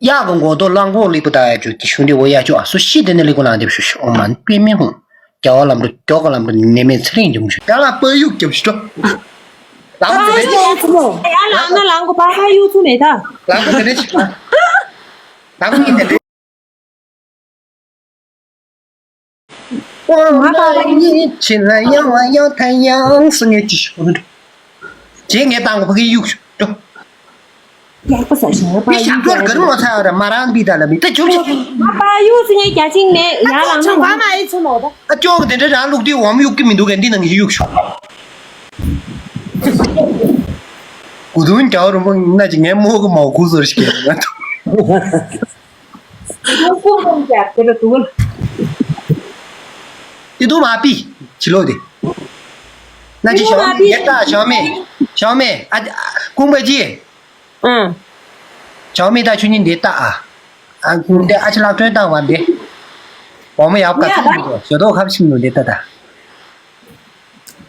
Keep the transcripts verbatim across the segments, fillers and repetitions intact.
གཡག་གི་མགོ་ཐོག་གླང་པོ་ལེགས་པོ་ད་ཡ་ཅོ་ཀྱི་ཤུ་འདི་འོ་ཡ་ཅོ་ཨ་སུ་ཤི་དེ་ནི་ལེགས་པོ་ལང་དེབ་ཤུ་ཤུ་ཨོ་མ་པི་མི་ཧུང་རྒྱ་བ་ལམ་འགྲོ་མགྱོགས་ག་ལམ་འགྲོ་ནེ་མེ་ཚེ་རིང་འཇུམ་ཤུ་ཡ་ལ་པ་ཡུག་རྒྱབ་ཤུ་ཏོ། ལང་པོ་དེ་རེད། ཡ་ལང་ན་ལང་གོ་པ་ཧ་ཡུག་ཚུ་མེད་ད། ལང་པོ་དེ་རེད་ཤི་ལང་པོ་ཉིན་དེ་རེད། ང་པ་ཡིན་ཕྱིན་ལ་ཡང་ཡང་ཐ་ཡང་སུ་ངས་ཅི་ཤོད་འགྲོ། ཅེས་ངས་བཏང་གོ་ཕ་གི་གཡུག་ཤོད་འགྲོ། ཡག་པོ་ཟ་ཞིང་ང་པ་མི་ཞབས་བྲོར་གར་མོ་ཚ་བ་ར་མ་རང་བི་ད་ལ་མི་ད་ཅོག་ཅིག་ང་པ་གཡུག་སི་ངས་རྒྱ་ཆིང་མེད་ཡ་ལང་ཆང་པ་མ་ཡི་ཚོ་མོ་ད། ཨ་ཅོག་དེ་འདྲ་རང་ལུག་དེ་འོམ་གཡུག་གི་མི་འདུག་གན་འདི་ནང་གི་གཡུག་ཤོད། གུ་དུང་རྒྱ་བ་རུ་མོ་ན་ཅི་ངས་མོ་གི་མའོ་གུ་ཟོར་ཞིག་གི་ང་ཐུག་ཁོང་ཁོང་རྒྱབ་དེ་ལ་འདུག་ཏི་ཏུ་མ་པི་ཕྱི་ལོགས་དེ། ན་ཅི་ཞའོ་མི་འདི་ལྟ་ཞའོ་མི། ཞའོ་མི་ཨ་ཀུང་པ་ཅི། ཨང་། ཞའོ་མི་ད་ཆུ་ཉིན་འདི་ལྟ་ཨ། ཨ་ཀུང་དེ་ཨ་ཅི་ལག་ཁྲོན་བཏང་བ་འདི། འོ་མ་ཡག་ག་ཚུགས་མི་འདུག་ཞོ་ཏོག་ཁབ་ཤིམ་ནུ་འདི་ལྟ་ད།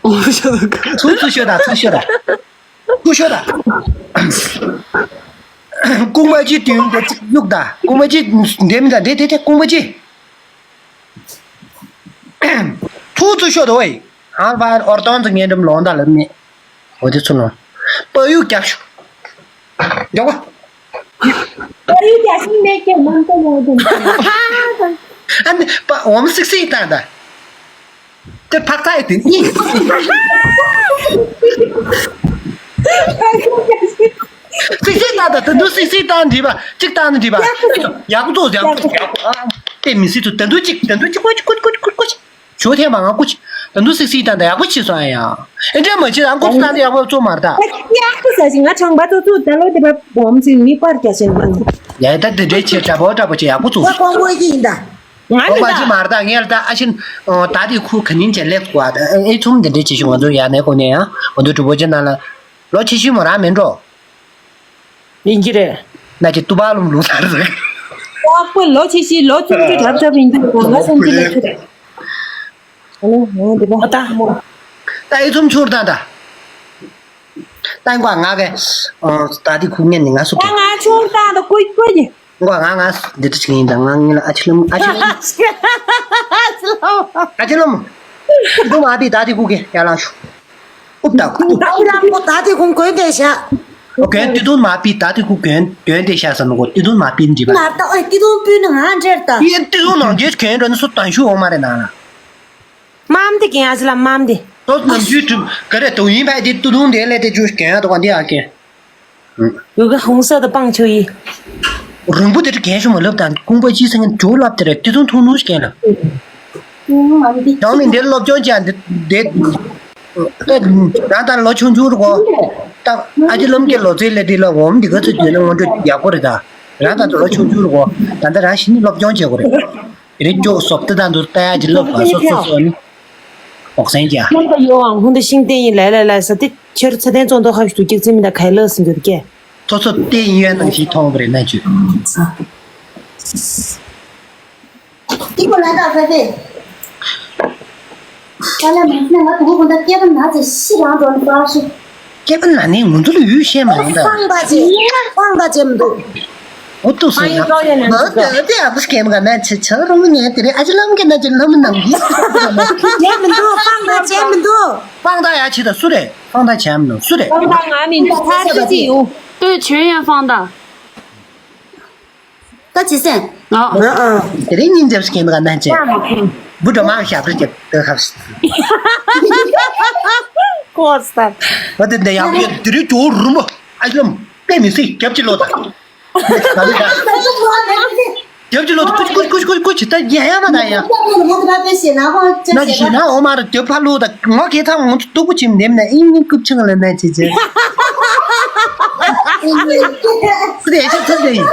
འོ་ཞོ་ཏོག་ཁབ། ཚུགས་ཚུགས་ཤོ་ད་ཚུགས་ཤོ་ད། ཀུ་ཤོ་ད། ཀུང་པ་ཅི་དུས་འདི་གཅིག་གཡུག་ད། ཀུང་པ་ཅི་འདི་མི་ད་འདི་དེ་དེ་ཀུང་པ་ཅི། ཐུགས་ཚུ་ཤོ་ད་ཝེ། ཧང་པ་ཨོར་ཏོན་ཙི་ངན་འགྲམ་ལོང་ད་ལ་མེ། འོ་དེ་ཚུ་ལོང་། པ་ཡུག་རྒྱབ་ཤོ། མགྱོགས་པ། པ་ཡུག་རྒྱབ་ཤིང་མེད་ཀྱང་མང་པོ་ལོང་དུ། ཨ་ནི་པ་འོམ་སིག་སིག་ད་ད། དེ་ཕག་ཚ་ཡི་དེ་གཉིས། སིག་སིག་བཏང་དང་དེ་འདུག་སིག་སིག་བཏང་འདྲིས་པ་གཅིག་བཏང་ནི་འདྲིས་པ། ཡག་པོ་ཚོ་ཡག་པོ་ཚོ་ཡག་པོ་ཨ། དེ་མི་སྲིད་དུ་དེ་འདུག་གཅིག་དེ་འདུག་གཅིག་ཀོ་ཅིག་ཀོ་ཅིག་ཀོ་ཅིག་ཀོ་ཅིག་ཞོ་ཐེངས་མ་ང་ཀོ་ཅིག་དེ་འདུག་སིག་སིག་བཏང་དང་ཡག་པོ་བྱེད་སོང་ཨ་ཡ། ཨེ་འདྲ་མ་བྱེད་ཨང་ཀོ་ཅིག་བཏང་དང་ཡག་པོ་ཚོ་མར་ད། ཡག་པོ་ཟ་ཞིག་ང་ཁྲང་པ་ཚོ་ཚོ་ད་ལོ་དེ་པ་བོམ་ཚིག་མི་པར་རྒྱ་ཞེན་མ་ནི། ཡ་ད་དེ་འདྲའི་ཆེ་དྲ་པོ་དྲ་པོ་ཆེ་ཡག་པོ་ཚོ། ང་ཀོང་ཀོའི་གི་ཡིན་ད། ང་ཨོ་མ་ཅི་མར་ད་ངས་ལ་ད་ཨ་ཤིན། ད་དེ་ཁུ་ག་ཉིན་ཆེ་ལེགས་གོ་ཨ་ཨེ་ཚོམ་དེ་འདྲའི་ཆེ་ཞིག་ང་ཚོ་ཡ་ནས་གོ་ནས་ཡ་འོ་འདུ་གྲུ་པོ་ཆེ་ན་ལ། ལོ་ཆེ་ཤོས་མོ་རང་མིན་འགྲོ། ཡིན་གྱི་རེད། ན་ཅི་ཏུ་པ་ལུམ་ལུ་ལར་རེད། ཨ་ཁོ་ལོ་ཆེ་ཤོས་ལོ་ཆུང་ཆུང་གྲབས་གྲབས་ཡིན་གྱི་རེད་ང་སེམས་ཅི་ལ་ཆུ་རེད། ཨ་ནི་ང་འདི་པ་ཨ་ད་མོ། ད་ཨེ་ཚོམ་ཆུར་ད་ད། ད་ང་ང་ག་ད་དེ་ཁུ་ངན་ནི་ང་སུ་ད་གི་ང་ཆུར་ད་ད་ཀོ་ཀོ་ཡི། ང་ང་ང་འདི་ཏི་ཆིག་ཡིན་ད་ང་ངི་ལ་ཨ་ཆི་ལམ་ཨ་ཆི་ལམ་ཨ་ཆི་ལམ། འདུ་མ་པི་ད་དེ་ཁུ་གི་ཡ་ལང་ཤུ། ཨུབ་ད་ཨུབ། ད་དེ་ཁུ་གོན་དེ་ཤ། ཨོ་གན་ཏི་དུན་མ་པི་ད་དེ་ཁུ་གོན་གོན་དེ་ཤ་ས་ནུ་གོ་ཏི་དུན་མ་པི་འདི་པ། ན་ད་ཨོ་ཏི་དུན་པུ་ནི་ང་འདྲེར་ད། ཡིན་ཏི་དུན་ནང་རྒྱས་གོན་ར་ནི་སུ་ཏང་ཤུ་འོ་མ་རེ་ན་ལ། མམ་དེ་གན་ཨ་ཅི་ལ་མམ་དེ། ཏོ་ནམ་རྒྱུན་དུ་ག་རེ་ཏོ་ཡིན་ཕ་དེ་ཏུ་དུང་དེ་ལས་དེ་ཇུས་གན་ཡ་ཏོ་ག་འདི་ཨ་གན། ཡུ་ག་ཧུང་ས་དུ་པང་ཆོ་ཡི། རིང་པོ་དེ་གན་ཤོ་མ་ལབ་དང་ཀུང་པ་ཅི་སེང་ཇོ་ལབ་དེ་རེ་ཏི་དུང་ཐུང་ནུ་ཤི་གན་ལ། ཡང་མི་འདི་སློབ་སྦྱོང་བྱ་འདི་འདི། ད་ད་ལོ་ཆུང་ཆུང་རུ་གོ། ད་ཨ་ཅི་ལམ་གྱི་ལོ་ཚོད་ལས་འདི་ལ་འོམ་འདི་ག་ཚོད་འདི་ལ་ངོ་འདྲི་ཡག་པོ་རེད་ད། རང་ད་ལོ་ཆུང་ཆུང་རུ་གོ། ད་ད་རང་ཤི་ནི་སློབ་སྦྱོང་བྱེད་དགོས་རེད། རེ་ཅོ་སོབ་ཏི་དང་དུ་ལྟ་ཡ་ཅི་ལབ་པ་སོ་སོ་སོ་ནི། འོག་སེང་ཅ། ཁྱོད་ད་ཡོ་ཨང་ཧུན་ད་ཤིང་ཏེ་ཡིན་ལ་ལ་ལ་ས་ཏི་ཆེར་ཚ་ཏན་ཙོང་ཏོ་ཧ་ཤི་ཏུ་ཀྱག་ཙི་མི་ད་ཁའི་ལ་སིན་གྱོད་ཀྱེ། ཐོ་ཚོ་ཏེ་ཡིན་ཡོད་ནང་ཞིག་མཐོང་བ་རེད་ན་ཅུ། ཏི་ཀོ་ལ་ད་ཧ་ཏེ། ད་ལ་མི་སྣ་ང་དུ་ཧུ་ཧུན་ད་སྐྱེ་བ་ན་ཚེ་ཤི་རང་དོན་པ་ཤི། སྐྱེ་བ་ན་ནི་ངུ་འདུལ་ཡུལ་ཤེས་མ་ཡིན་ད། སྤང་པ་ཅི་སྤང་པ་ཅི་མི་འདུག་འོ་ཏུ་སུ་ཡང་ཨ་ཡི་ཀའོ་ཡ་ནན་ཅི་ཀ་འོ་ཏེ་ཨ་བུ་སྐྱེ་མ་ག་ན་ཆེ་ཆ་རུ་མི་ཉན་དེ་རེ་ཨ་ཅི་ལམ་གི་ན་ཅི་ལམ་ནང་གི་ཅི་མི་འདུག་སྤང་པ་ཅི་མི་འདུག་སྤང་ད་ཡ་ཆེ་ད་སུ་རེད། སྤང་ད་ཆེ་མི་འདུག་སུ་རེད། སྤང་ད་ང་མིན་ད་ཐར་ཤི་ཅི་ཡོང་། ལྟོས་ཆོས་ཡོན་སྤང་ད། ད་ཅི་སེང་། ཨ། ཨ་ཨ། དེ་རིང་ཉིན་རྒྱབ་སྐྱེ་མི་ག་ན་ཅི། བུ་འགྲོ་མང་ཞབས་རི་རྒྱབ་ཏེ་ཁབ་སི། ཀོ་སི་ད། བ་དེ་འདི་ཡག་པོ་དེ་རིང་ཇོ་རུ་མོ་ཨ་ལམ་པེ་མི་སི་རྒྱབ་ཅི་ལོ་ད། རྒྱབ་ཅི་ལོ་ད་ཀུ་ཅི་ཀུ་ཅི་ཀུ་ཅི་ཀུ་ཅི་ད་ཡ་ཡ་མ་ད་ཡ། ན་ཅི་ཤི་ན་འོ་མ་ར་རྒྱབ་ཕ་ལོ་ད་ང་གེ་ཐང་ང་ཏུ་ཀུ་ཅི་ནེམ་ན་ཨིན་ནི་ཀུ་ཅི་ང་ལ་ན་ཅི་ཅི། སུ་དེ་ཤི་ཐུབ་དེ་ཡིན།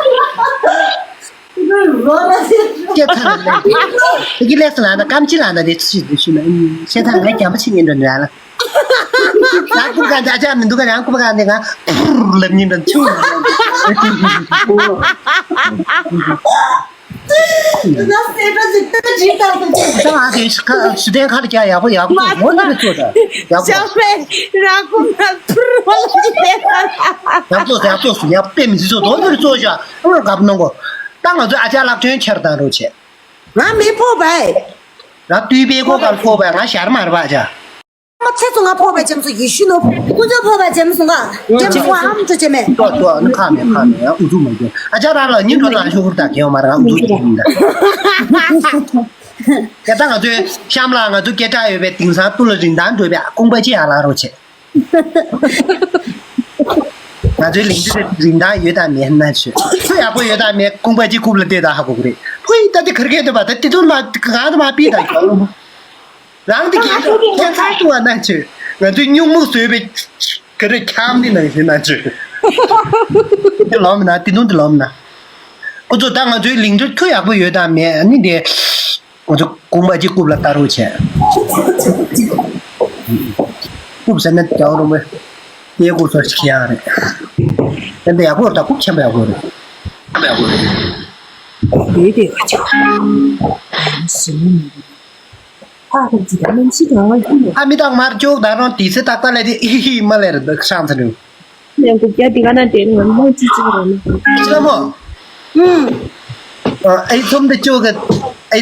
སྐྱེ་ཐང་ལ་ལས། དེ་གི་ལས་སུ་ལ་ན་ཀམ་ཅི་ལ་ན་དེ་ཆི་དེ་ཤི་ན་ཨིན། ཤེ་ཐང་ང་རྒྱམ་པ་ཆི་ཉིན་འགྲོ་ནི་ལ། ལ་ཀུ་ག་འདྲ་ཅག་མི་འདུག་ག་རང་ཀུ་ག་འདི་ང་ཕུར་ལབ་ཉིན་འགྲོ་ཆུ། ན་སེ་ཏྲ་ཅིག་ཏུ་ཇི་ལྟར་དུ་ཅིག་ད་ང་དེ་ཁ་ཞུ་ལྡན་ཁ་ལ་རྒྱག་ཡག་པོ་ཡག་པོ་ངོ་ནི་རེ་ཚོ་ད་ཡག་པོ། ཞབས་པད་ར་ཀུ་ན་ཐུར་བ་ལ་ཅི་ལས་ཡག་པོ་ཡག་པོ་སུ་ཡག་པོ་དཔེ་མི་སྲིད་ཚོ་དོན་དུ་རེ་ཚོ་ཞག་ཨང་གབ་གནང་གོ། ད་ང་ཚོ་ཨ་ཅག་ལག་ཐོན་ཁྱེར་དང་རོ་ཆེ། ང་མི་ཕོག་པས། ང་ཏུས་པའི་གོ་སྐབས་ཕོག་པས་ང་ཞར་མར་བ་ཨ་ཅག་མ་ཚེ་ཚོ་ང་ཕོག་པའི་ཇེམ་སུ་ཡེ་ཤུ་ནོ། ཁོ་ཚོ་ཕོག་པའི་ཇེམ་སུ་ང་ཇེམ་སུ་ཁོ་ཨམ་ཚོ་ཅེ་མེ། ཏོ་ཏོ་ཨ་ནི་ཁ་མེ་ཁ་མེ་ཨ་ཨུ་ཚུགས་མ་རྒྱུ་ཨ་ཅག་རང་ལ་ཉིན་གྲོ་དང་ཤོག་ཁུར་དང་གེ་བ་མ་ར་ཨུ་ཚུགས་ཡིན་ད། ད་ང་ཚོའི་གཤམ་ལ་ང་ཚོ་སྐད་གྲགས་ཡོད་པའི་དེང་སང་ཏུ་ལ་རིན་ཐང་འགྲོ་བའི་ཀོང་པ་ཅི་ཡ་ལ་རོ་ཆེ། ང་ཚོའི་ལིང་ཏི་རིན་ཐང་ཡོད་དང་མེད་ན་ཆོས་ཚོ་ཡག་པོ་ཡོད་དང་མེད་ཀོང་པ་ཅི་རྐུབ་ལ་བལྟས་དང་ཧ་གོ་གི་རེད། ཕུ་ཡི་ད་དེ་གར་སྐད་འདོད་པ་ད་དེ་དུ་མ་གང་དུ་མ་ཕི་དང་གྱོང་། རང་དེ་གས་ཁྱད་མཚར་དུ་བ་ན་ཆོས་ང་ཚོའི་སྨྱུག་མུག་བཟོས་པའི་ག་རེ་འཁྱམ་དེ་ནང་བཞིན་ན་ཆོས། དེ་ལོམ་ན་དེ་དུ་དེ་ལོམ་ན་ཁོ་ཚོ་ད་ང་ཚོའི་ལིང་ཏི་ཚོ་ཡག་པོ་ཡོད་དང་མེད་ཨ་ནི་དེ། ང་ཚོ་ཀོང་པ་ཅི་རྐུབ་ལ་ལྟ་རོགས་བྱས། རྐུབ་ཟེར་ན་རྒྱ་རོང་པའི་གཡས་རྐུབ་སོགས་ཤིག་ཡང་རེད། དེ་འདྲ་ཡག་པོ་རེད་ད། རྐུབ་ཆེན་པོ་ཡག་པོ་རེད། ཡག་པོ་རེད། དེ་དེ་ཨ་ཅག་ཨ་ཁུ་ཅི་ད་མན་ཅི་གང་ལ་ཁྱི་ཨ་མི་དང་མར་ཅོག་ད་རང་དེ་ཚེ་ཏག་ཏག་ལས་དེ་ཨི་ཧི་ཧི་མ་ལས་རེད་འདུག་ཤང་ཚ་ནུ། ཡང་གུ་རྒྱ་འདི་ག་ན་དེ་ང་མོ་ཅི་ཅི་ར་ནི། ཅི་ལ་མོ། ཨུམ། ཨེ་ཚོམ་དེ་ཅོ་ག་ཨེ་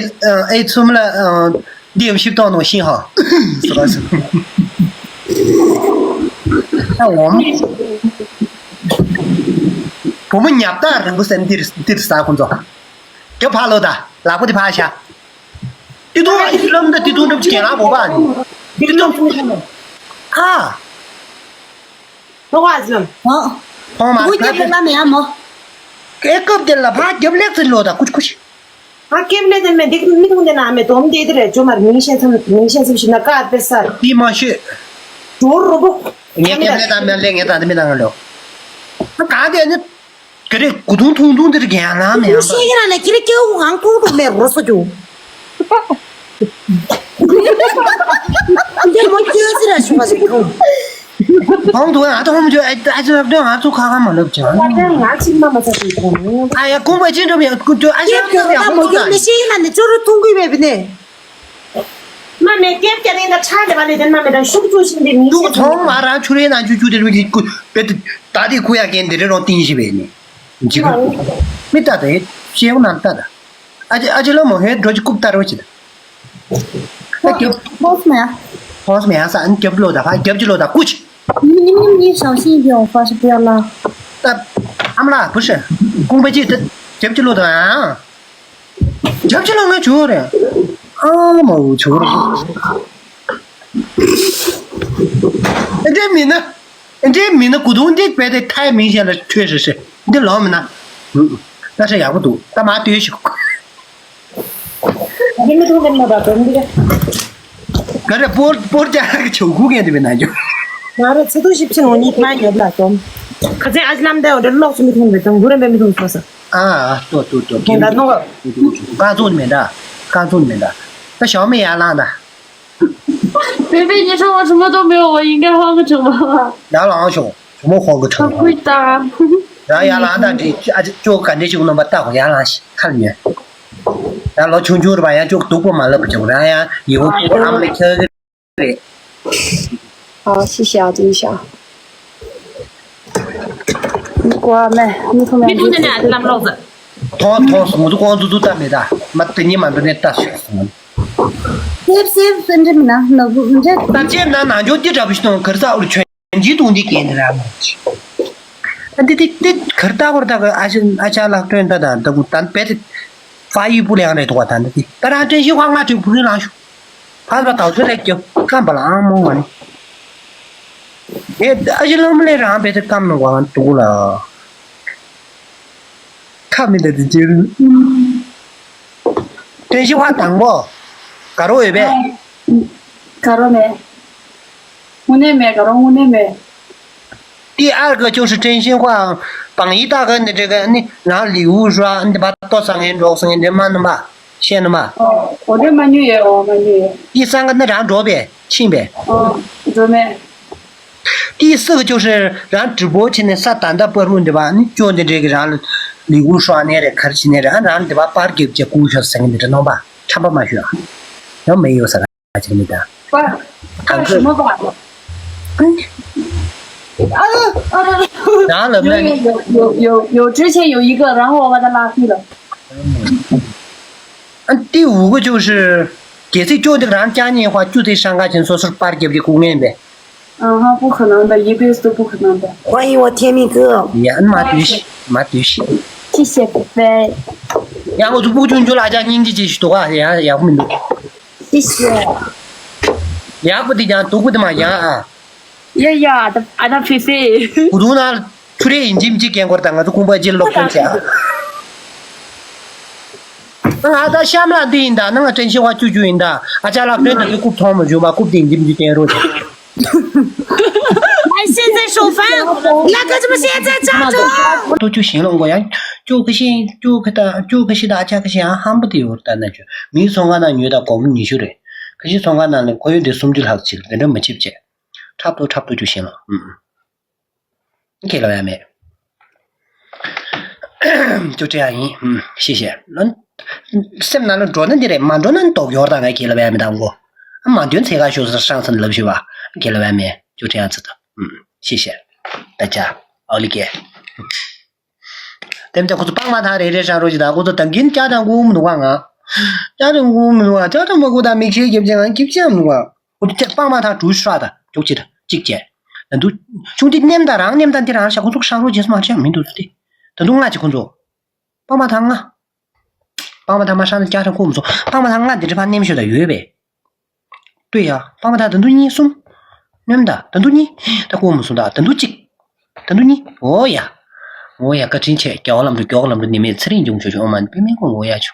ཨེ་ཚོམ་ལ་འདི་ཡོམ་ཤིབ་ཏོང་ནོ་ཤིང་ཧ། སོ་སོ། ཨ་འོམ། བུ་མོ་ཉབ་ཏ་རིང་པོ་སེམས་འདིར་འདིར་ས་ཁོང་ཚོ། རྒྱབ་ཕ་ལོ་ད་ལག་པ་དེ་ཕ་ཤ། ཏི་ཏུ་ཨ་ཏི་ལམ་ད་ཏི་ཏུ་འགྲུབ་ཀྱི་རང་བོ་བ་ནི། ཏི་ཏུ་ཨ། ཐོག་བ་ཟིན། ཨ། ཐོག་མ་དགུ་རྒྱབ་ལ་མེ་ཡ་མོ། སྐབས་དེ་ལ་ཕ་རྒྱབ་ལེགས་ཚེ་ལོ་ད་ཀུ་ཀུ་ཤི། ཨ་སྐབས་ལེགས་དེ་མེ་འདི་མི་ཐུང་དེ་ན་མེ་དོམ་དེ་དེ་རེད་ཅོ་མར་མིང་ཤེས་ཚམ་མིང་ཤེས་ཚམ་ཤི་ན་ཀ་པེ་ས། དེ་མ་ཤེས། ཇོར་རོ་བོ། ངས་སྐབས་ལེགས་དང་མེ་ལེགས་ངས་ད་འདི་མི་ནང་ལོ། ཨ་ག་དེ་ནི། ག་རེ་གུ་ཐུང་ཐུང་ཐུང་དེ་རེད་ཀྱང་ན་མེ་ཡང་ཤེས་ཀྱི་ར་ལ་ཁྱི་རེ་སྐྱེ་བོ་གང་ཐུང་ཐུང་མེ་རོ་སོ་ཅུ། འདི་མོ་སྐྱོན་ཟེར་ར་ཞུ་བ་ཞིག་ཐུང་། ཁོང་དུ་ཨ་ཐོང་ཅོ་ཨ་ཨ་ཅོ་ཨ་ཅོ་ང་ཚོ་ཁ་ཁ་མ་ལབ་ཅང་། ང་ཅིག་མ་མ་ཚ་ཅིག་ཐོང་། ཨ་ཡ་ཁོང་པ་ཅི་འགྲོ་མི་ཡ་ཁུ་ཅོ་ཨ་ཅོ་ཨ་ཅོ་ཡ་ཁོང་ཚོ་མི་ཤེས་ན་ནི་ཅོ་རུ་ཐུང་གུས་བས་བི་ནས། མ་མེ་སྐེབས་ཀྱ་རེ་ན་ཁྲག་ལེ་བ་ལེ་དེ་མ་མེ་དང་ཤུགས་ཚོ་ཤིན་ཏེ་མི་ཤེས། ཐོང་མ་རང་ཆུ་རེ་ན་ཅུ་ཅུ་དེ་རུ་གི་ཀུ་བེ་ཏི་ད་དེ་ཁུ་ཡ་གན་དེ་རེ་རོང་ཏིང་ཤི་བས་ནི། འཇིགས་མི་ལྟ་དེ་ཤེས་ན་ལྟ་ད། ཨ་ཅེ་ཨ་ཅེ་ལོ་མོ་ཧེ་འགྲོ་ཅི་རྐུབ་ལྟ་རོ་ཅི་ད། ད་རྒྱབ། ཕོས་མེ་ཡ། ཕོས་མེ་ཡ་ས་ཨན་རྒྱབ་ལོ་ད་ཕ་རྒྱབ་ཅི་ལོ་ད་ཀུ་ཅི།你你你你小心一点，我发誓不要拉。 ད་ཨམ་ལ་བུ་ཧྲེ། ཀོང་པ་ཅི་ད་རྒྱབ་ཅི་ལོ་ད་ཨ། རྒྱབ་ཅི་ལོ་ང་ཆུ་རེ། ཨ་མ་འུ་ཆུ་རེ། ཨེ་འདྲེ་མིན་ན། ཨེ་འདྲེ་མིན་ན་གུ་དུང་འདི་བས་དེ་ཐའི་མིང་གཞན་ལ་ཐོས་ཧྲི་ཧྲི་འདི་ལོ་མིན་ན། ད་ཧྲི་ཡག་པོ་འདུག་ད་མ་ལྟོས་ཤིག་འདི་མི་ཐུང་གི་མ་བ་དོན་འདི་ག་རེ་སྤོར་སྤོར་ཅ་གི་ཆོ་གུ་གན་དེ་མིན་ན་འཇོ། ང་རེ་ཚེ་ཐུང་ཞིབ་ཆེན་ངོ་གཉིས་མ་ཉོབ་ལ་དོམ། ཁ་ཚན་ཨ་ཅི་ལམ་དེ་འོ་འདྲེ་ལོག་སུ་མི་ཐུང་གི་དོམ་གུ་རེ་འབེ་མི་ཐུང་སོ་ས། ཨ་ཨ་ཏོ་ཏོ་ཏོ་ཏོ། ཧེ་ད་ནོ། རྐང་བཙུགས་མེད་ད། རྐང་བཙུགས་མེད་ད། ད་ཞའོ་མི་ཡར་ལངས་ད། 贝贝，你说我什么都没有，我应该换个惩罚吧？ ཡར་ལངས་ཤོག་ཇོ་མོ་ཧོང་གི་ཁྲག་ཁོ་ཡི་ད། རང་ཡར་ལངས་ད་འདྲི་ཨ་ཅོ་ག་འདྲི་ཅིག་ནོམ་པ་ལྟ་གོ་ཡར་ལངས་ཤིག་ཁ་ལ་ཉོན། ཡང་ལོ་ཆུང་ཆུང་རེད་པ་ཡང་ཅོག་སྡུག་པོ་མ་ལབ་པ་ཅོག་རང་ཡང་ཡིན་འོ་ཨ་མ་ལ་ཁྱེར་གི་རེད། 好，谢谢啊，这一下。你过来，你后面。 མི་ཐུང་ནས་ནས་ཨ་ཅེ་ལམ་ལོག་ཟེར། ཐོང་ཐོང་སོང་ཚོ་ཁོང་ཚོ་ཚོ་ལྟ་མེད་ད་མ་ལྟ་ཉི་མ་འདི་ནས་ལྟ་ཤོག་སོང་། སེབ་སེབ་སེ་འདྲི་མི་ན་ནོ་བུ་འདྲི། ད་ཅེ་ན་ནང་ཇོ་ཏི་དྲ་བུ་ཤི་ཐོང་གར་ས་ཨུར་ཆོན་ཇི་ཐུང་ཇི་ཀེ་ནི་ར་མ་ཆི། ཨ་འདི་ཏི་ཏི་གར་ད་གོར་ད་ག་ཨ་ཤི་ཨ་ཅག་ལག་སྟོན་ད་ད་ད་གུ་ད་བེ་ཏི་ཧྥ་ཡི་པུ་ལེང་རེ་ཐུག་པ་ད་འདི་ཏི་ད་རང་ཏྲེན་ཤི་ཧྭ་ང་ཏྲེ་བུ་རི་ལང་ཤུ། ཕ་ཚ་དག་ཚོད་ལས་རྒྱབ་སྐམ་པ་ལ་ཨང་མོ་མ་ནི། ཨེ་ཨ་ཅེ་ལོ་མི་ལེ་རང་བེ་ཏི་སྐམ་ནོ་ག་འདུག་ལ། ཁ་མི་འདྲ་དེ་ཅེ་རུ། ཏྲེན་ཤི་ཧྭ་དང་པོ། ག་རོ་ཡོད་པས། ག་རོ་མེད། དངོས་གནས་མེད་ག་རོ་དངོས་གནས་མེད། ཏི་ཨར་ག་ཅོ་ཧྲི་ཏྲེན་ཤི་ཧྭ། བང་ཡི་ཏ་ག་འདི་འདྲ་ག་ནི་རང་ལི་ཝུ་ཧྲ་འདི་བ་ཏོ་ས་ངན་འགྲོག་ས་ངན་འདི་མ་ནི་མ། ཤེས་ནི་མ། ཨོ་འདི་མ་ཉུ་ཡེ་ཨོ་མ་ཉུ་ཡེ། ཏི་སང་ག་ནི་རང་འགྲོ་པས་ཕྱིན་པས། ཨོ་འགྲོ་མེད། ཏི་སི་ག་ཅོ་ཧྲི་རང་གྲི་པོ་ཆེ་ནི་ས་ད་འདའ་པར་མུ་འདི་བ་ནི་ཅོ་འདི་འདྲ་གི་རང་ལ། ལི་ཀུ་ཧྲོ་ཨ་ནེ་རེད་གར་ཕྱི་ནེ་རེད། ཨ་རང་འདི་པ་པར་རྒྱབ་ཀྱི་ཀུ་ཤོ་ཟེར་གི་འདི་འདྲ་ནོམ་པ་ཁྲམ་པ་མ་ཞུ་ཨ། ཡང་མེ་ཡོད་ས་ག་ཅིག་མི་ད། 爸，干什么吧？啊啊！ རང་ལབ་ན། 有有有有有，之前有一个，然后我把他拉黑了。 ཨ་ཏི་འུ་གུ་ཅུ་ཤི། གལ་སྲིད་ཅོ་འདི་རང་ཅག་གཉིས་ཧ་ཅུ་ཏི་ཧྲང་ཀ་ཅན་སོ་སོར་པར་རྒྱབ་ཀྱི་ཀུ་ངན་པས། 嗯哼，不可能的，一辈子都不可能的。 欢迎我甜蜜哥。 ཡ་ཨ་མ་དུས་ཤི་མ་དུས་ཤི། 谢谢，拜拜。 ཡ་ཁོ་ཚོ་སྤུ་ཅུང་ཅུ་ལ་ཅག་སྙིང་རྗེ་ཅིག་ཞིག་འདུག་ཨ། ཡ་ཡག་པོ་མི་འདུག 谢谢。 ཡག་པོ་དེ་ཀྱང་སྡུག་པོ་དེ་མ་ཡང་ཨ། 呀呀，的，啊，那菲菲。 ཁུ་ཐུང་ན་ཁྱུ་རེ་ཡིན་གཅིག་མིན་གཅིག་སྐད་འཁོར་དང་ང་ཚོ་ཁུང་པ་ཅིག་ལོག་སྐྱོན་བྱས་ཨ། ང་ད་གཤམ་ལ་འདི་ཡིན་ད་ནང་ང་དྲན་ཤེས་བ་ཅུ་ཅུ་ཡིན་ད། ཨ་ཅག་ལགས་དོན་དུ་རྐུབ་མཐོང་མ་བྱུང་བ་རྐུབ་དེ་ཡིན་གཅིག་མིན་གཅིག་སྟོན་རོགས་བྱས། 哎，现在手分，那可怎么现在抓住？ ཐུགས་རྗེ་ཆེ་ལོ་མགོ་ཡང་། ཅོ་ཁ་ཤས་ཅོ་ཁ་ད་ཅོ་ཁ་ཤས་ད་ཨ་ཅག་ཁ་ཤས་ཨ་ཧམ་པ་དེ་ཡོད་ད་ན་ཅོ། མིའི་ཚོང་ཁང་ནང་ཉོས་ད་སྒོར་མོ་ཉི་ཤུ་རེད། ཁ་ཤས་ཚོང་ཁང་ནང་ནས་ཁོ་ཡོད་དེ་སུམ་ཅུ་ལྷག་ཅིག་དེ་འདྲ་མ་ཆིབ་བྱས། འཁྲབ་ཏོ་འཁྲབ་ཏོ་ཅོ་ཤེས་ལོ། ཨུམ་ཨུམ། ཁས་ལོ་ཡ་མེད། ཅོ་ཁྲེ་ཡ་ཡིན། ཨུམ་ཤེས་ཤེས་ལོ། སེམས་ནང་ལ་འགྲོ་ན་འདི་རེད་མ་འགྲོ་ན་ལྟོགས་ཡོར་དང་ང་ཁས་ལོ་ཡ་མེད་དང་གོ། མ་འདོན་ཚེ་ག་ཤོག་ས་སང་སང་ལབ་ཤོད་བ། ཁས་ལོ་ཡ་མེད་ཅོ་ཁྲེ་ཡ་ཚི་ད། ཨུམ་ཤེས་ཤེས། ད་ཅ། ཨོ་ལི་ཀེ། དེ་མིན་ཁོ་ཚོ་སྤང་མ་ཐག་རེ་རེ་ཧྲ་རོ་ཞིག་དང་ཁོ་ཚོ་ད་གིན་ཅག་དང་ཀུ་མི་འདུག་ག་ང་། ཅག་དང་ཀུ་མི་འདུག་ག་ཅག་དང་མ་ཀུ་དང་མིག་ཤེལ་རྒྱབ་ཅན་ང་སྐྱིབ་ཅན་མི་འདུག་ག་ཁོ་ཚོ་སྤང་མ་ཐག་གྲུ་ཧྲ་དང་ཅུག་ཅིག་དང་གཅིག་བྱས། ད་དུང་ཆུང་དེ་ནེམ་དང་རང་ནེམ་དང་དེ་རང་ཤ་ཁོ་ཚོ་ཧྲ་རོ་རྗེས་སུ་མ་ཆེ་མི་འདུག་ཚུལ་དེ། ད་དུང་ང་ཅིག་ཁོ་ཚོ། སྤང་མ་ཐག་ང་། སྤང་མ་ཐག་མ་ཧྲ་ན་ཅག་ཧྲ་ཀུ་མི་ཚོ་སྤང་མ་ཐག་ང་འདི་འདྲ་ཕ་ནེམ་ཤོད་དང་ཡོད་པས། ལྟོས་ཡ། སྤང་མ་ཐག་ད་དུང་གཉིས་གསུམ། སྣོན་ད་ད་དུང་གཉིས། ད་ཀོ་མོ་སུ་ད་ད་དུང་གཅིག་ད་དུང་གཉིས། འོ་ཡ། འོ་ཡ་བཀའ་དྲིན་ཆེ་རྒྱལ་བ་ལམ་འགྲོ་རྒྱལ་བ་ལམ་འགྲོ་ནི་མེད་ཚེ་རིང་འབྱུང་ཆོག་ཆོག་ཨོ་མ་པི་མེ་ཀོ་འོ་ཡ་ཆུ།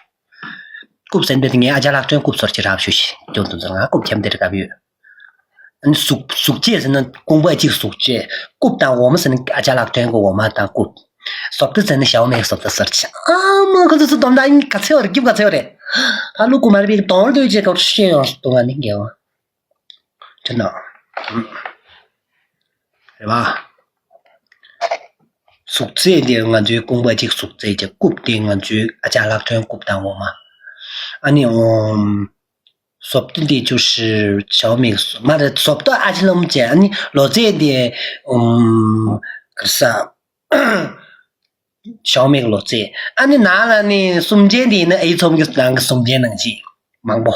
རྐུབ་ཟན་པེ་ངའི་ཨ་ཅག་ལག་སྒྲོན་རྐུབ་སོར་ཅི་རབ་ཞུ་ཤི་ཀྱོང་དུ་ཛ་ང་རྐུབ་ཁྱམ་དེ་རི་གབ་ཡོད། ཨ་ནི་གཟུགས་གཟུགས་བྱད་ཟེར་ན་ཀོང་པ་གཅིག་གཟུགས་བྱད། རྐུབ་དང་འོ་མ་ཟེར་ན་ཨ་ཅག་ལག་སྒྲོན་གི་འོ་མ་དང་རྐུབ། སོབ་ཏི་ཟེར་ན་ཞའོ་མེ་སོབ་ཏི་སར་ཆ། ཨ་མ་ཁོ་ཚོ་ཚོ་སྡོམ་ད་ཨིན་ག་ཚེ་བར་སྐྱིབ་ག་ཚེ་བར་རེད། ད་ལུ་ཀུ་མར་པི་དོང་ལ་དུ་ཅེ་ཀོར་ཤེ་ཡོང་སྟོང་ཨ་ནི་རྒྱལ་བ། ཅི་ན། རེད་བ། གཟུགས་བྱད་འདི་ང་ཚོའི་ཀོང་པ་གཅིག་གཟུགས་བྱད་ཀྱི་རྐུབ་དེ་ང་ཚོའི་ཨ་ཅག་ལག་སྒྲོན་རྐུབ་དང་འོ་མ། ཨ་ནི་འོ། སོབ་ཏི་འདི་ཅུ་ཧྲི་ཞའོ་མེ་མ་རེད་སོབ་ཏི་ཨ་ཅི་ལམ་ཅེ་ཨ་ནི་ལོ་ཙེ་འདི་ཨུམ་ག་ས་ཞའོ་མེ་གི་ལོ་ཙེ་ཨ་ནི་ནང་ལ་ནི་སུམ་ཅན་འདི་ནི་ཨེ་ཚོམ་གི་ནང་གི་སུམ་ཅན་ནང་ཅི་མང་པོ་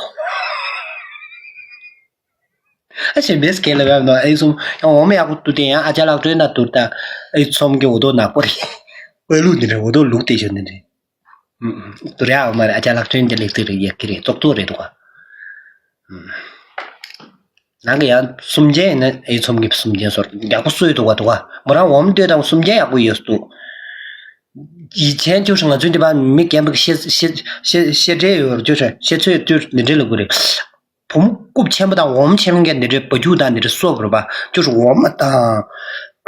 ཨ་ཞེ་བེས་ཀེ་ལ་བབ་ནོ་ཨེ་ཚོམ་ཡང་འོ་མ་ཡག་པོ་ཏུ་དེ་ཡང་ཨ་ཅག་ལག་སྒྲོན་ན་ཏུར་ད་ཨེ་ཚོམ་གི་འོ་དོ་ནག་པོ་རེད་ཨེ་ལུག་འདི་རེད་འོ་དོ་ལུག་དེ་ཞོན་འདི་རེད། དུ་རེ་ཨ་མ་རེ་ཨ་ཅག་ལག་སྒྲོན་གྱི་ལེགས་ཚིག་རེ་ཡག་གི་རེད་ཙོག་ཙོག་རེད་འདུག་ག་ནང་གི་ཡང་སུམ་ཅན་ཡིན་ན་ཨེ་ཚོམ་གྱི་སུམ་ཅན་སོར་ཡག་པོ་སུ་ཡོད་འདུག་ག་འདུག་ག་མོ་རང་འོམ་ལྟོས་དང་སུམ་ཅན་ཡག་པོ་ཡོད་འདུག་ཡིད་ཆེན་ཅོ་ཧྲི་ང་ཚོའི་འདི་པ་མི་རྒན་པ་གི་ཤེས་ཤེས་ཤེས་ཤེས་འདྲེ་ཡོད་ཅོ་ཧྲི་ཤེས་ཚོད་ཅོ་ཧྲི་འདི་འདྲེ་ལ་གུ་རེད། བུ་མོ་རྐུབ་ཆེན་པོ་དང་འོམ་ཆེན་མོ་འདི་འདྲའི་བ་རྒྱུག་དང་འདི་འདྲའི་སོབ་རུ་བ་ཅོ་ཧྲི་འོ་མ་དང་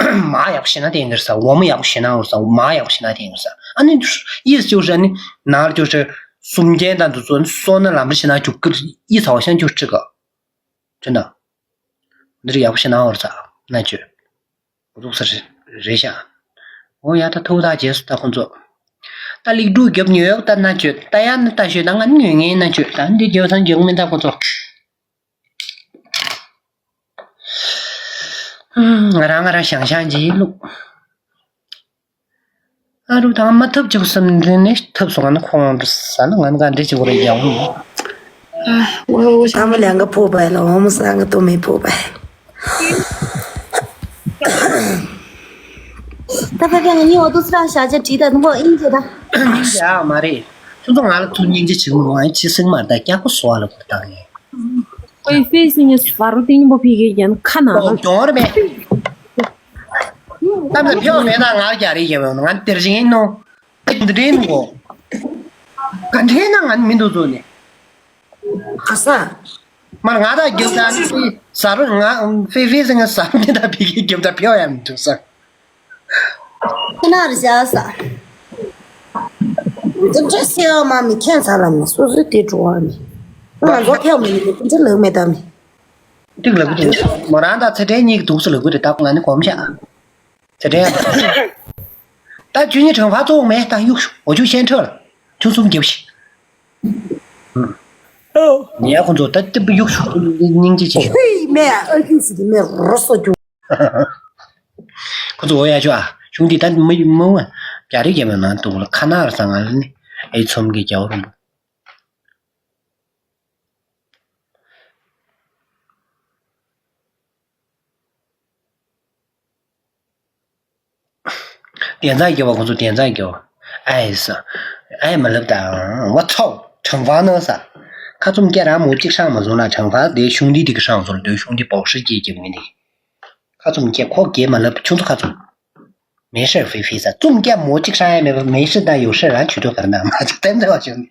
མ་ཡག་པོ་ཞེ་ན་དེ་ཡིན་ཟེར་ས་འོ་མ་ཡག་པོ་ཞེ་ན་འོ་ས་མ་ཡག་པོ་ཞེ་ན་དེ་ཡིན་ཟེར་ཨ་ནི་ཡིས་ཅོ་ཧྲི་ནང་ལ་ཅོ་ཧྲི་སུམ་རྒྱན་དང་འདི་ཚོ་སོ་ན་ལམ་རི་ཞེ་ན་ཅུ་ཀིར་ཡིས་ཚ་བ་ཤང་ཅོ་ཧྲི་ག་ཅོ་ན་འདི་རི་ཡག་པོ་ཞེ་ན་འོ་ས་ན་ཅོ། འདུག་ས་རེད་ཤག་འོ་ཡ་ད་ཐུག་ད་རྗེས་སུ་ད་ཁོང་ཚོ། ད་ལིག་འབྲུ་རྒྱབ་ཉོས་ཡོད་ད་ན་ཆོད་ད་ཡ་ནི་ད་ཤོད་ད་ང་ཉོས་ངེས་ན་ཆོད་ད་འདི་རྒྱབ་སང་རྒྱབ་མི་ད་ཁོང་ཚོ། ང་རང་ང་རང་ཤང་ཤང་ཇི་ལུག་ཨ་རུ་དང་མ་ཐུབ་ཅུག་བསམ་འདི་ནི་ཐུབ་སོང་ང་ནི་ཁོང་ཟ་ལ་ང་ནི་ག་འདྲི་ཅིག་རེད་ཡང་། ཨ་འོ་འོ་ཤ་ཐ་མ་ལན་ག་ཕོ་པ་ལ་འོ་མ་ས་ག་ཏོ་མི་ཕོ་པ། ད་ཕ་ཕ་ང་གཉིས་འོ་དུ་སི་རང་ཤ་ཅེ་བྲིས་ད་ནུ་བོ་ཨིན་ཅེ་ད། སྙིང་རྗེ་ཨ་མ་རེད། ཁྱོད་ཚོ་ང་ལ་ཐུགས་སྙིང་རྗེ་ཆེ་མོ་ཨ་ཅི་སེང་མར་ད་སྐྱག་པོ་སོ་ལ་བུར་བཏང་ཡིན། ཁོའི་ཕེ་སི་ནི་ས་རུ་ཏིང་པོ་ཕི་གེ་ཡན་ཁ་ན། ཨོ་གྱོང་རེད་པས། ད་མི་ཕྱོགས་མེད་ན་ང་རྒྱ་རེད་ཡིན་མོད་ང་དེར་བཞིན་ཡིན་ནོ། འདི་འདྲའི་ནོ། ག་འདྲའི་ན་ང་མི་འདུག་བཟོ་ནས། ག་ས། མར་ང་དང་རྒྱུག་དང་ནི་ཟ་རུ་ང་ཕེ་ཕེ་ཟེར་ང་ཟ་རུ་ནི་ད་ཕི་གི་རྒྱུག་དང་ཕེའོ་ཡང་མི་འདུག་ས། ཁྱེད་ན་རི་ཞག་ས། འཛུམ་ཆ་སེ་བ་མ་མི་ཁྱེད་ཚ་ལ་མི་སོ་སོའི་དེ་འགྲོ་བ་མི། ང་ཚོ་ཕེའོ་མི་འདུག་འཛུམ་ཆ་ལག་མེད་ད་མི། ཏིག་ལབ་གི་འདུག་མོ་རང་དང་ཚེ་བྲན་གཉིས་ཀྱི་འདུག་སེ་ལབ་གི་རེད་ད་ང་ནི་གོམས་ཤག་ཚེ་བྲན་ཡང་། ད་ཆུ་ཉི་གྲང་འཕར་ཙོག་མེད་ད་གཡུག་ཤོག་འོ་ཆུ་ཤན་ཁྲོད་ལ་ཆུ་གསུམ་རྒྱབ་ཤིག་ཉལ་ཁོང་ཚོ་ད་ལྟ་གཡུག་ཤོག་སྙིང་རྗེ་ཆེ་ཤོག་ཧུའི་མེ་ཨ་ཀི་སི་གི་མེ་རོ་སོ་རྒྱུ། ཁོ་ཚོ་འོ་ཡ་ཆོ་ཨ་གཞུང་འདི་ད་མི་མི་འོ་རྒྱ་རིགས་རྒྱ་མི་ནང་དུ་ལ་ཁ་ནར་ས་ང་ལ་ནི་ཨེ་ཚོམ་གི་རྒྱ་བོ་རུམ་པ། བདེན་ཚང་རྒྱལ་བ་ཁོང་ཚོ་བདེན་ཚང་རྒྱལ་བ། ཨའི་ས། ཨའི་མ་ལབ་དང་བ་ཚོགས་གྲངས་ཕར་ནང་ས། ཁ་བཙུམ་སྐྱ་རང་མོ་གཅིག་ཧྲང་མ་བཟུང་ན་གྲངས་ཕར་དེ་གཞུང་འདི་དེ་གི་ཧྲང་བཟུང་དོན་གཞུང་འདི་བོག་ཧྲི་སྐྱེས་རྒྱབ་ངེས་འདི། ཁ་བཙུམ་སྐྱ་ཁོག་རྒྱལ་མ་ལབ་ཁྱུང་ཚོ་ཁ་བཙུམ། མེ་ཤེར་ཧྥི་ཧྥི་ས་བཙུམ་སྐྱ་མོ་གཅིག་ཧྲང་ཡ་མེད་པ་མེ་ཤེར་དང་ཡོ་ཤེར་རང་ཆུ་ཐོག་གར་ན་མ་ཅིག་བསྟན་འཛོལ་བ་བྱུང་།